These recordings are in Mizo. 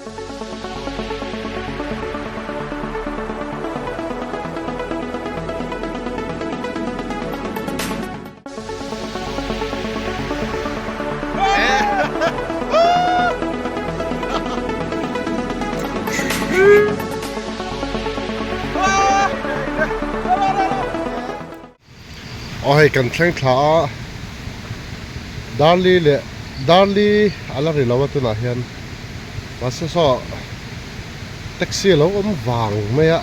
Aw hei kan thleng thla a Darli leh Darli a la ri lo a tunah hian mahse saw taxi a lo awm vang mai a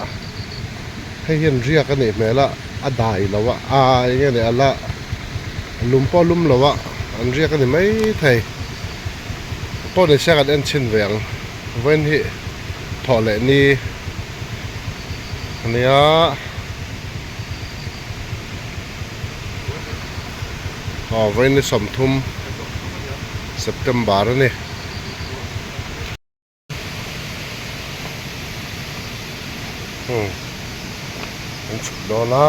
hei hian riak a nih hmel a a dai lo a aa eng nge ni a la lum pawh a lum lo a an riak a ni maithei pawh ni se kan en chhin ve ang vawiin hi thawh leh ni a nia. Aw vawiin ni 30 September a ni. Hmm an chhuk dawn a.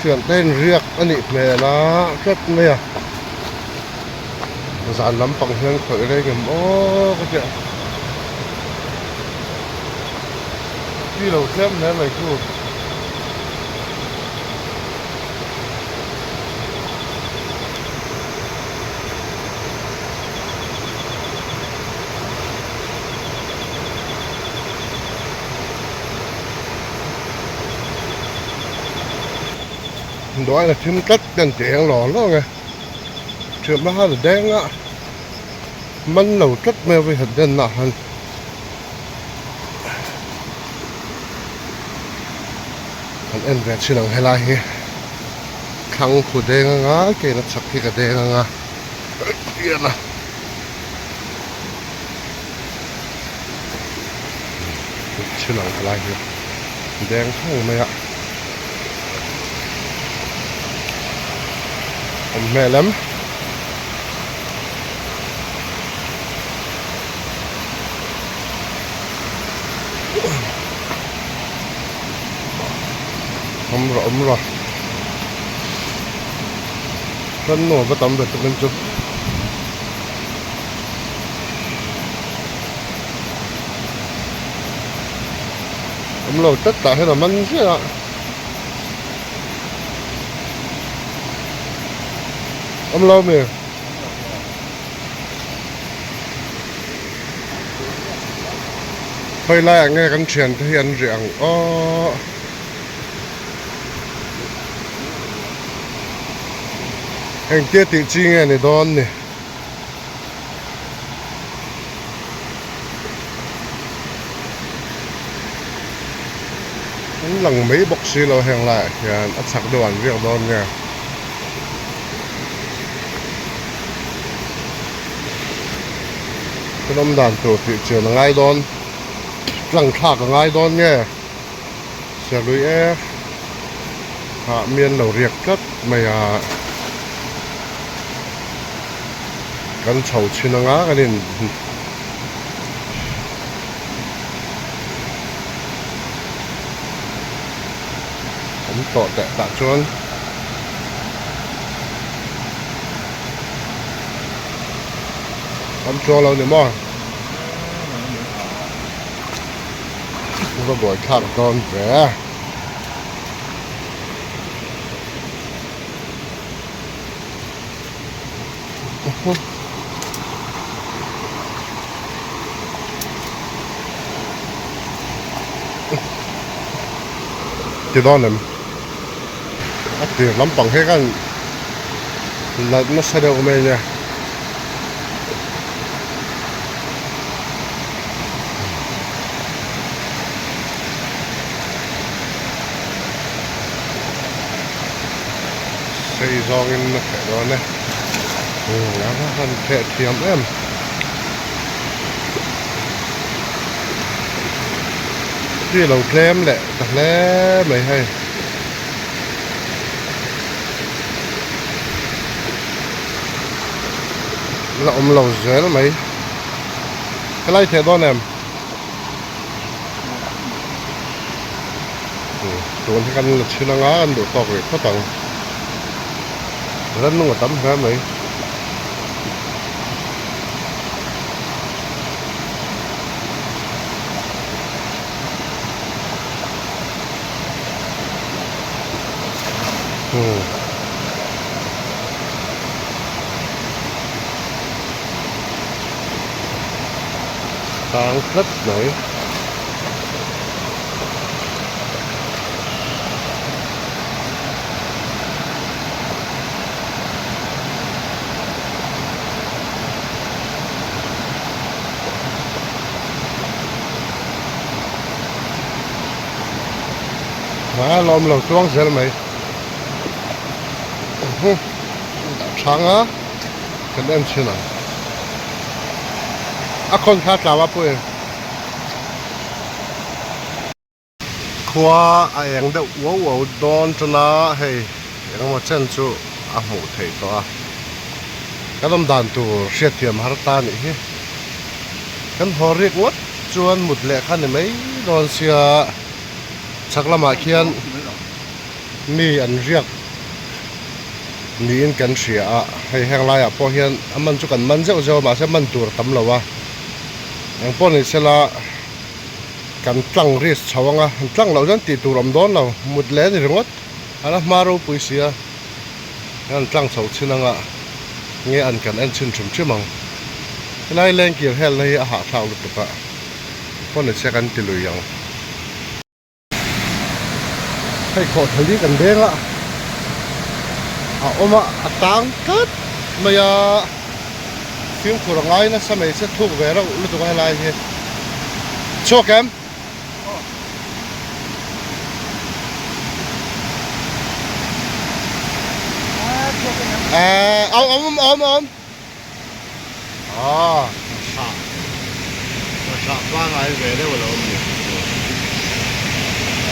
Thiante in riak a nih hmel a tlat mai a zan lampang hian khawih reng em aw ka tia chi lo tlem hle mai chu. Doai là thim tlat kan ti eng lawng lawng e thiamna kha la deng a man lo tlat mai a vawikhat den ah khan kan en ve thin ang helai hi thlang khu deng anga keina chhak hi ka deng anga pian a. Thil ang helai hi deng thung mai a awm hmel em awm rawh awm rawh hrannu a va tam ve tukin chu. Awm lo tlat tah hian a man ziah a. Awm lo mi? Khawi laiah nge kan thiante hi an riah ang aw. Engtia tih chi nge ni dawn ni? An lang mai bawk si lo heng laiah hian a chhak deuh an riak dawn nge. Kan awm dan tur tih chian a ngai dawn tlang thlak a ngai dawn nge Serlui e ah mi an lo riak tlat mai a. Kan chho chhin anga kan in awm tawh teh tah chuan awm chuang lo ni maw va buai thlak dawn ve. Ti dawn em a tir lampang hi khan la nasa deuh mai ania sei zawngin a theh dawn e a va han theh thiam em chi lo tlem leh ta hle mai hei la awm lo zel mai helai theh dawn em. Tun hi kan la chhin anga an duh tawk rih phawt ang. Rannung a tam hle mai. Hmm. Tang tlat mai. A lawm lo tluang zel mai dah chhang a kan en chhin ang a khawn kha tlau a pawh e. Khua a eng deuh uau uau dawn tan a hei engemaw chen chu a hmuh theih tawh a kan awm dan tur hriatthiam har ta anih hi kan haw rik ngawt chuan mut leh kha ni mai dawn sia chhak lamah khian mi an riak niin kan hria a hei heng laiah pawh hian a man chu kan man zeuh zeuh a mahse man tur a tam lo a engpawh ni sela. Kan tlang risk chho ang a, an tlang loh chuan tih tur awm dawn lo, mut leh a ni ringawt, a la hma ropui si a, an tlang chho chin ang a, nge an kan en chhin hrim hrim ang. Helai lengkir helna hi a hahthlak lutuk a, pawn ni se kan ti lui ang. Hei khawhthal hi kan deng a, a awm a, a tang tlat mai a, fimkhur a ngai nasa mai se thuk ve reuh lutuk a helai hi. Chhuak em? Aaa awm awm awm. Aw hrah hrah pangai ve deuh a lo awm ni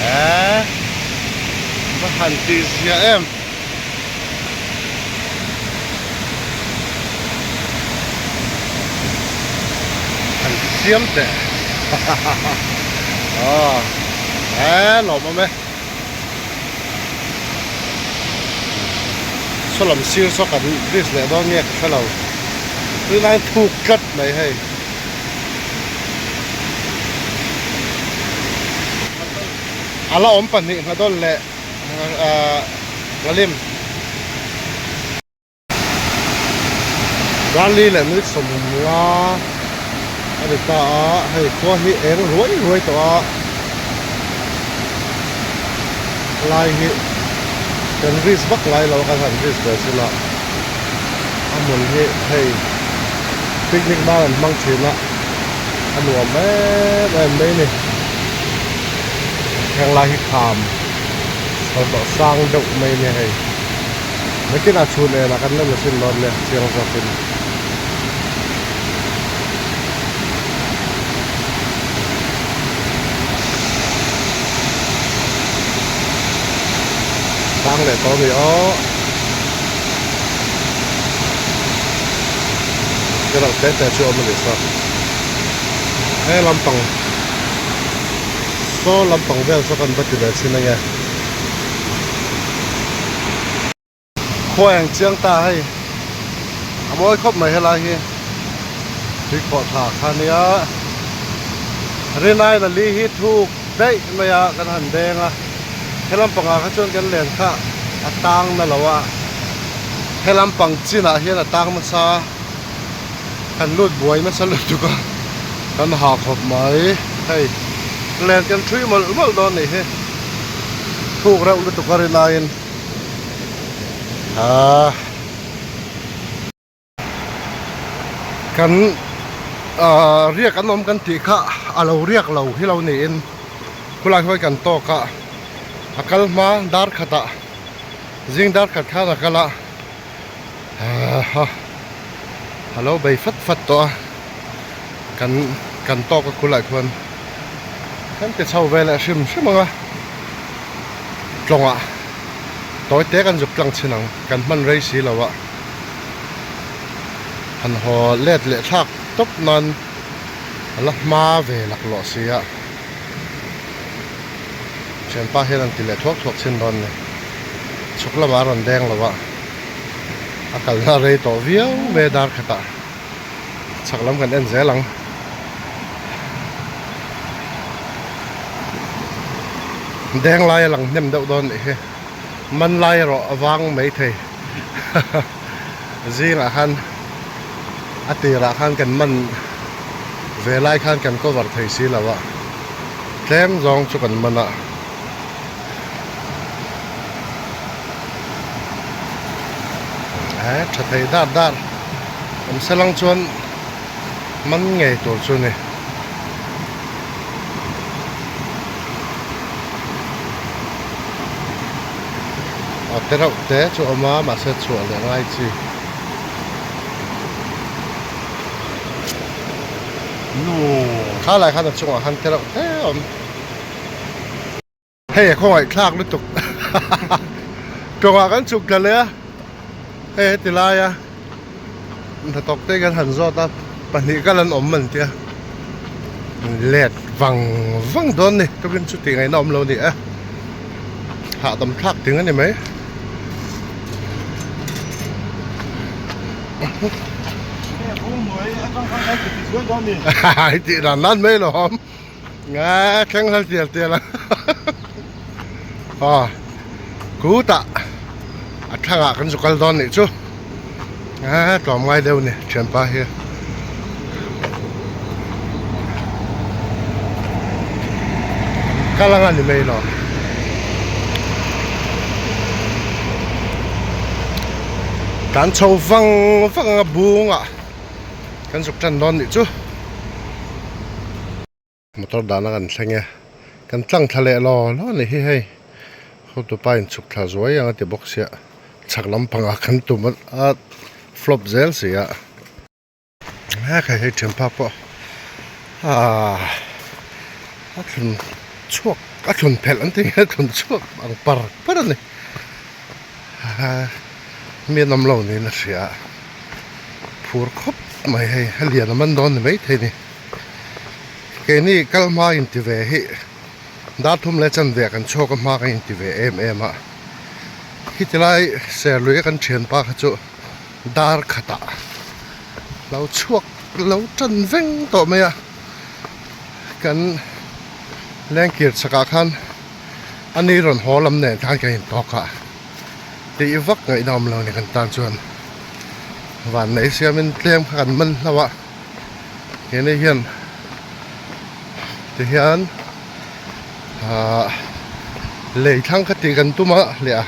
eee va han tih ziah em han siam teh hahaha aw eee lawmawm e. Saw lam sir saw kan bridge leh dawn nge ka hre lo tunlai thuk tlat mai hei a la awm pahnih nghadawl leh ahh ngalim. Rally leh minute sawmnga a ni ta a hei khua hi eng ruai ruai tawh a lai hi kan risk vak ngai lo a kan han risk ve chhin a a hmun hi hei picnic nan an hmang thin a a nuam em em mai a ni heng lai hi kham chawlhlawh sang deuh mai a ni hei. Nakinah chhun enah kan la la chin dawn nia chiang zawkin. Tang leh tawh a ni aw. Ka rauh te te chu awm a ni saw. He lampang saw lampang vel saw kan va ti ve chhin ange. Khua eng chiang ta hei a mawi khawp mai helai hi tui khawh thla kha nia rinai la li hi thuk daih mai a kan han deng a helam pangah kha chuan kan len kha a tang na lo a helam pang chinah hian a tang nasa kan lut buai nasa lutuk a kan ha khawp mai hei len kan thui mawlh mawlh dawn nih hi thuk reuh lutuk a rinaiin ahh kan ahh riak an awm kan tih kha a lo riak lo hi lo niin khulai huai kan tawk a a kal hma dar khatah zing dar khat khan a kal a. Aha a lo bei fat fat tawh a kan kan tawk a khulai khuan kan ti chho ve leh hrim hrim ang a tlawngah tawi te kan zuk tlang chhin ang kan hman rei si lo a han haw let leh thlak tawp nan a la hma ve laklawh si a. Thianpa hian an ti leh thuak thuak chhin dawn ni. Chhuk lamah a rawn deng lo a, a kalna rei tawh viau mai a dar khatah. Chhak lam kan en zel ang. Deng lai a lang hnem deuh dawn nih hi. Man lai erawh a vang mai thei. Zingah khan a tirah khan kan man ve lai khan kan cover thei si lo a, tlem zawng chu kan man a. He tha thei dar dar awm se lang chuan man ngei tur chu a ni. A te reuh te chu a awm a mahse chhuah leh ngai chi. Kha lai khan a chungah khan te reuh te a awm. Hei a khawngaih thlak lutuk tawngah kan chhuk thla leh a hei heti laia hnathawk te kan han zawt a pahnih kal an awm an tia let vang vang dawn ni tukin chu tih ngaihna awm lo a ni e hahdam thlak ting a ni mai. Tih dan nan mai lawm. Nga thleng hlal tial tial a aw kutah a thlangah kan zu kal dawn nih chu a tlawm ngai deuh ni thianpa hi kal anga ni mai lo kan chho vang vang anga bungah kan zuk tan dawn nih chu. Motor dahna kan thleng e kan tlang thla leh law law a ni hi hei hotupa in chhuk thla zuai ang a ti bawk sia chhak lampangah kan tum a flop zel si a hei hei thianpa pawh ahh a thlun chhuak a thlun phelh an ti nge a thlun chhuak ang par par a ni mi an awm lo niin a hria a phur khawp mai hei a lian a man dawn ni maithei a ni. Keini kal hma inti ve hi dar thum leh chanve kan chhuak a hma kan inti ve em em a khiti lai serlui a kan thianpa kha chu dar khatah lo chhuak lo tan veng tawh mai a kan lengkir chhakah khan ani rawn haw lam nen khan kan intawk a tih vak ngaihna awm lo a ni kan tan chuan vanneih siamin tlem kha kan man hlauh a. Hene hian ti hian ahh lei thlang kha tih kan tum a leh a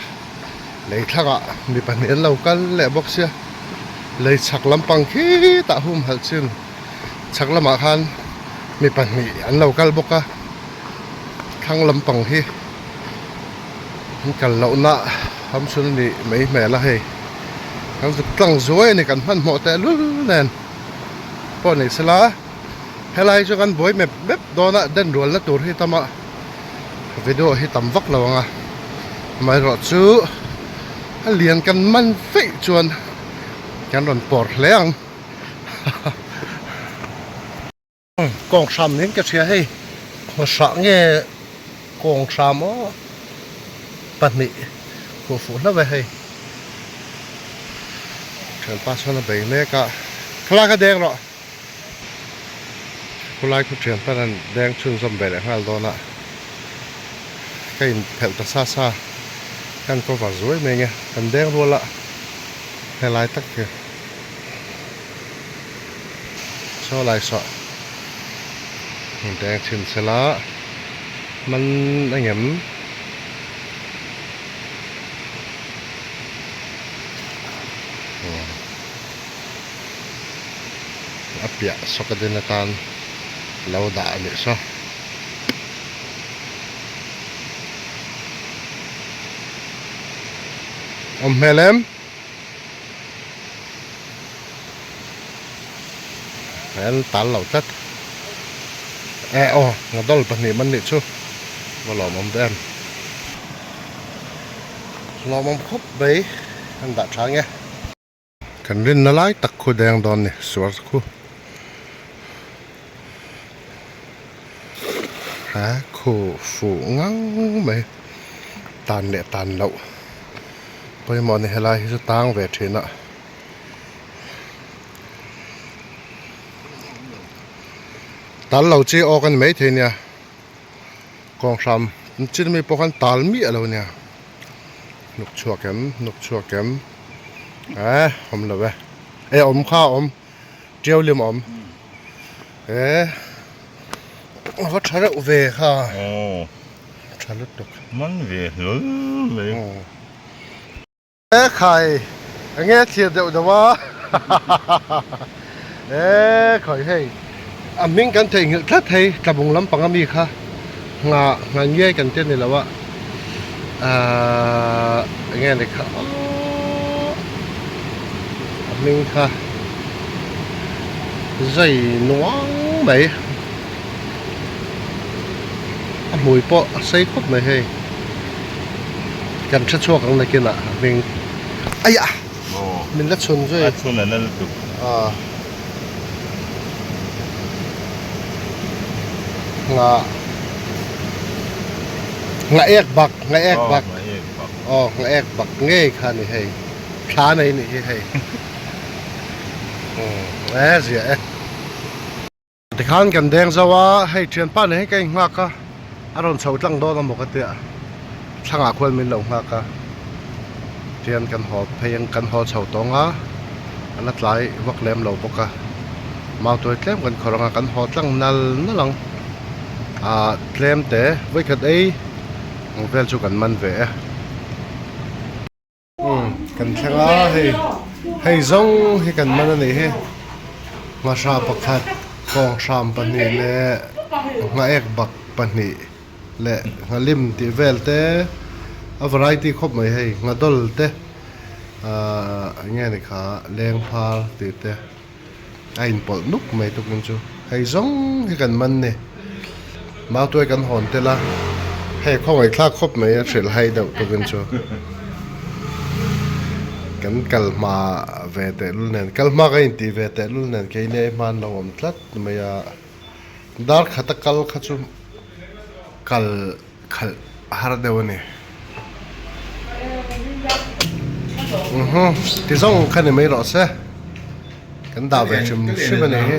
lei thlangah mi pahnih an lo kal leh bawk sia lei chhak lampang khitah humhalh chin chhak lamah khan mi pahnih an lo kal bawk a thlang lampang hi an kal lohna hamchhun a nih mai hmel a hei kan zuk tlang zuai a ni kan hmanhmawh tehlul nen. Pawh ni sela helai chu kan buai mep mep dawn a den rualna tur hi tam a video hi tam vak lo ang a amaherawhchu a lian kan man feih chuan kan rawn pawr hle ang kawng hram niin ka hria hei khawhrah nge kawng hram aw pahnih khuh fuh hlauh e hei. Thianpa chuan a bei mek a, Khawlai kha deng rawh. Khawlai khu thianpa hian deng chhunzawm ve leh nghal dawn a, ka inphelh ta sa sa, kan cover zuai mai nge, kan deng rual a helai tak hi saw lai saw deng chhin sela man engem. A piah sawk a din atan lo dah a nih saw. Awm hmel em? Hmel tal lo tlat. Eh aw ngadol pahnih man nih chu va lawmawm ve em. Lawmawm khawp mai an dah tha nge. Kan rinna lai tak khu deng dawn ni suar khu. Ha khu. Khu fuh ngang mai tan leh tan loh pawimawh a ni helai hi chu tang ve thin a. Tal lo chi awk a ni maithei nia kawng hram chin ami pawh khan tal miah lo nia hnuk chhuak em hnuk chhuak em eh awm lo e eh awm kha a awm tiau lim a awm eh a va tha reuh ve kha tha lutuk man ve hlawl mai. E khai enge thlir deuh deuh a e khawi hei a hming kan theihnghilh tlat hei tlabung lampang ami kha ngha ngha ngiai kan ti a ni lo a ahh enge ni kha aww a hming kha zai nuang mai a hmui pawh a sei khawp mai hei. Kan hre chhuak ang nakinah a hming aiah min la chhun zui. A chhun a na lutuk. Aw. Nga nga ek bak nga ek bak. Nga ek bak. Aw nga ek bak ngei kha ni hei. Thla nei ni hi hei. Umm e zia e. Tikhan kan deng zo a, hei thianpa nen hi ka inghak a, a rawn chho tlang dawn a maw ka tia, thlangah khuan min lo nghak a, tian kan haw phei ang kan haw chho tawng a, a la tlai vak lem lo bawk a, mautuai tlem kan khawrh ang a, kan haw tlang nal nal ang, ah tlem te vawikhat ei ang vel chu kan man ve e. Kan thleng a hei hei zawng hi kan man a nih hi nghahra pakhat kawnghram pahnih leh nghaek bak pahnih leh nghalim tih vel te a variety khawp mai hei nghadawl te ahh eng nge ni kha lengphar tih te a inpawlh nuk mai tukin chu hei zawng hi kan man ni mautuai kan hawn tel a hei khawngaih thlak khawp mai a hrilh hai deuh tukin chu kan kal hma ve tehlul nen kal hma ka intih ve tehlul nen keini ai hma an lo awm tlat mai a dar khata kal kha chu kal khalh a har deuh a ni ti zawng kha ni mai rawh se kan dah ve hrim hrim a ni hi.